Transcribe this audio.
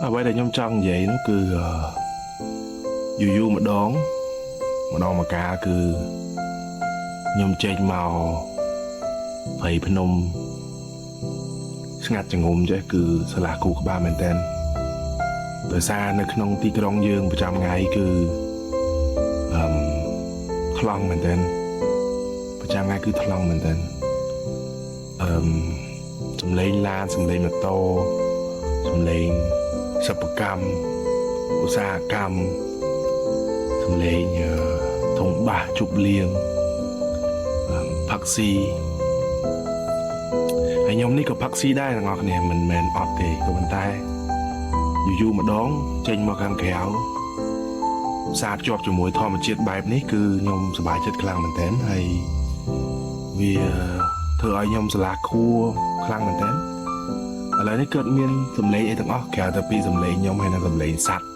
អ្វីដែលខ្ញុំចង់និយាយនោះគឺអឺយូរយូរម្ដងម្ដងមកកាលគឺខ្ញុំចេញមកព្រៃភ្នំស្ងាត់ចងំចេះគឺស្លាស់គូក្បាលមែនតើដោយសារនៅក្នុងទីក្រុងយើងប្រចាំថ្ងៃគឺអឺមថ្លង់មែនតើប្រចាំថ្ងៃគឺថ្លង់មែនតើអឺមសំឡេងឡានសំឡេងម៉ូតូសំឡេងសិប្បកម្មឧស្សាហកម្មសំឡេងអឺធុងបាសជប់លៀងអឺផឹកស៊ីហើយខ្ញុំនេះក៏ផឹកស៊ីដែរទាំងអស់គ្នាមិនមែនអត់ទេក៏ប៉ុន្តែយូរយូរម្ដងចេញមកខាងក្រៅផ្សារភ្ជាប់ជាមួយធម្មជាតិបែបនេះគឺខ្ញុំសប្បាយចិត្តខ្លាំងមែនទែនហើយវាធ្វើឲ្យខ្ញុំស្រឡះខួរខ្លាំងមែនទែនឥឡូវនេះកើតមានសំឡេងអីទាំងអស់ក្រៅតែពីសំឡេងខ្ញុំហើយនិងសំឡេងសត្វ។